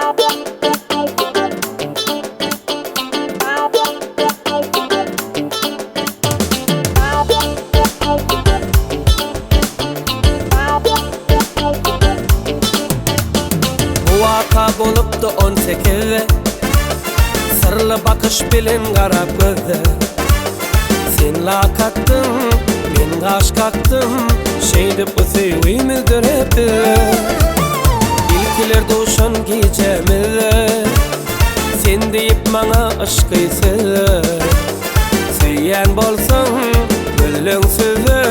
Bu waka bolupdy on sekizde, Syrly bakyş bilen garap gözde. Sen lak atdyň, men gaş kakdym, Şeýdip bu söýgimiz döräpdi. Ilkiler duşan gijemizde, Sen diýip maňa yşky söze. Söýýän bolsaň, gözleň süze,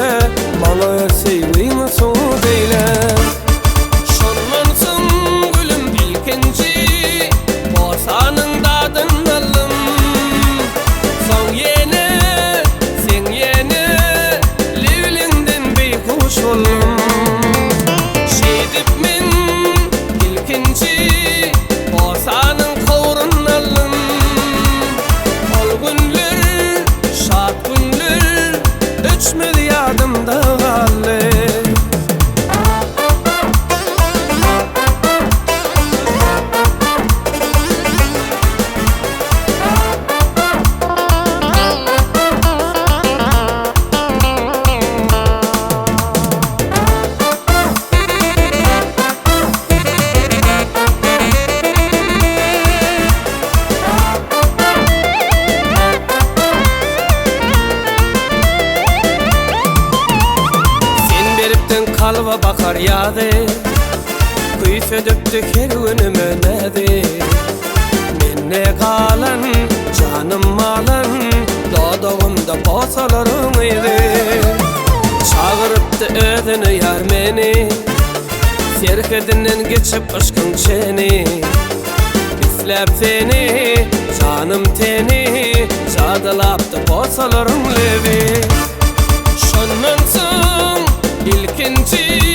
Maňa öz söýgiňi subut eýle. Şondan soň gülüm ilkinji Bosanyň dadyn aldym. Soň ýene, seň ýene Lebliňden beýhuş boldum. Şeýdip men ilkinji Bosanyň howrun aldym. Ol günler, şat günler Öçmez ýadymda galdy. Sen beripdiň kalba bakar ýazy, Küýsedipdi her günüme näzi. Mende galan, janym alan, Dodagymda posalaryň yzy. Çagyrypdy özüne ýar meni, Serhedinden geçip yşkyň çeni. Isläp seni, janym teni, Jadylapdy posalaryň lebi. Şondan soň ilkinji.